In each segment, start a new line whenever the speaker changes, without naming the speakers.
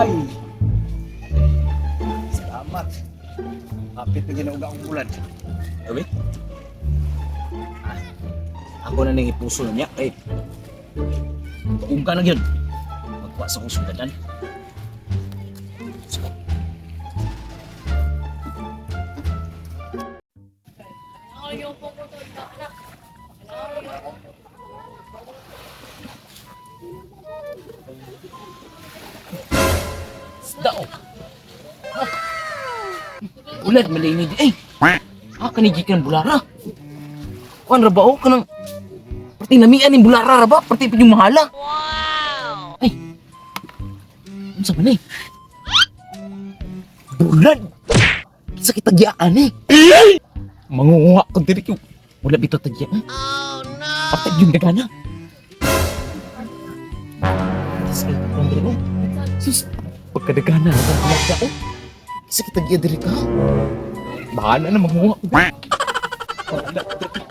Ay! Salamat. Hapit na ginauga ang ulan.
Uwi? Ah, ako na nang ipuso na niya. Eh, tuong ka na yun. Magkuha sa kong sugatan. Isda oh. Ah. Ulad malay ni eh. Ah, kanigi ka ng bulara. Kuan ra ba o kanang perti namian ning bulara ra ba? Perti pa yung mahala. Wow. Ay. Unsa man eh? Bulad. Kinsa kita gyaan eh? Mangunguha ko diri ko. Wala bitaw tagya. Oh no. Patag yung dagana. Sus, ay, kuan diri, oh. Sus, pagkadagana na ba ang oh. Kinsa kita gya diri ka? Bahala na manguha ko diri. Bahala ko diri.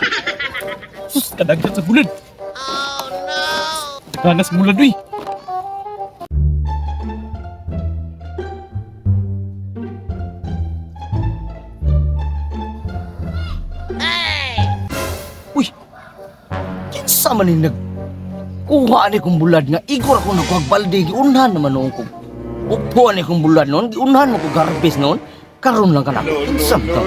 Sus, kadaghan sa bulad. Oh no. Dagana sa bulad uy.
Uy! Kinsa man ni nag... Kuha ni kong bulad nga igor ako nagkuhag balde giunhan naman noon ko. Upo ni kong bulad noon, giunhan mo ko garbis noon. Karon lang ka na. Kinsa man ka?